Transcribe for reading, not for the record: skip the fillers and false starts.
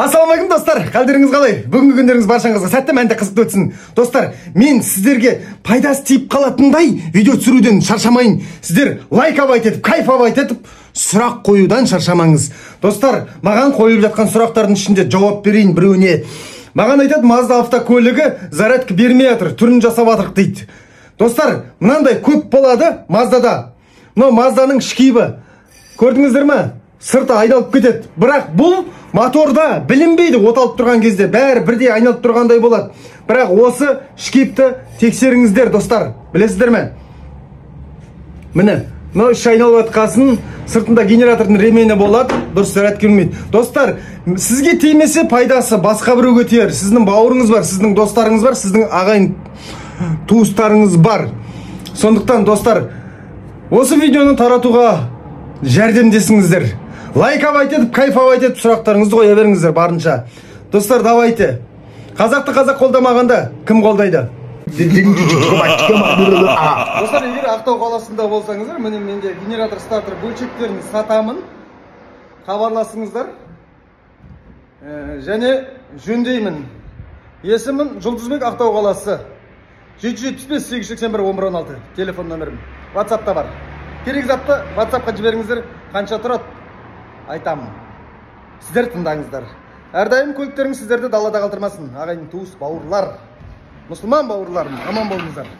Ассалаумағалейкум, достар, қалдеріңіз қалай? Бүгінгі күндеріңіз баршаңызға сәтті, мәнді, қызықты өтсін. Достар, мен сіздерге пайдасы тиіп қалатындай видео түсіруден шаршамайын. Сіздер лайковать етіп, кайфовать етіп, сұрақ қоюдан шаршамаңыз. Достар, маған қойылып жатқан сұрақтардың ішінде жауап берейін біреуіне. Маған айтады, Mazda автокөлігі зарядка бермей жатыр, түрін жасап жатырық дейді. Достар, мынандай көп болады Маздада. Мынау Мазданың шкибі. Көрдіңіздер ме? Сырты айналып кетеді. Бірақ бұл моторда білінбейді, оталып тұрған кезде бәрі бірдей айналып тұрғандай болады. Бірақ осы шкипті тексеріңіздер, достар. Білесіздер ме? Міне, мынау іші айналып жатқасын, сыртында генератордың ремені болады, дұрыс зарядка бермейді. Достар, сізге тимесе пайдасы басқа біреуге тиер. Сіздің бауырыңыз бар, сіздің достарыңыз бар, сіздің ағайын туыстарыңыз бар. Сондықтан, достар, осы видеоны таратуға жәрдемдесіңіздер. Лайковать етіп, кайфовать етіп сұрақтарыңызды қоя беріңіздер барынша. Достар, давайте. Қазақты қазақ қолдамағанда кім қолдайды? Достар, егер Ақтау қаласында болсаңыздар, міне менде генератор стартер бөлшектерін сатамын. Хабарласыңыздар. Және жөндеймін. Есімім Жұлдызбек, Ақтау қаласы. 775 881 11 16 телефон нөмірім. WhatsApp'та бар. Керек затты WhatsApp'қа жіберіңіздер, қанша тұрады айтамын. Сіздер тыңдаңыздар. Әрдайым көліктеріңіз сіздерді далада қалдырмасын. Ағайын, туыс, бауырлар, мұсылман бауырларым, аман болыңыздар.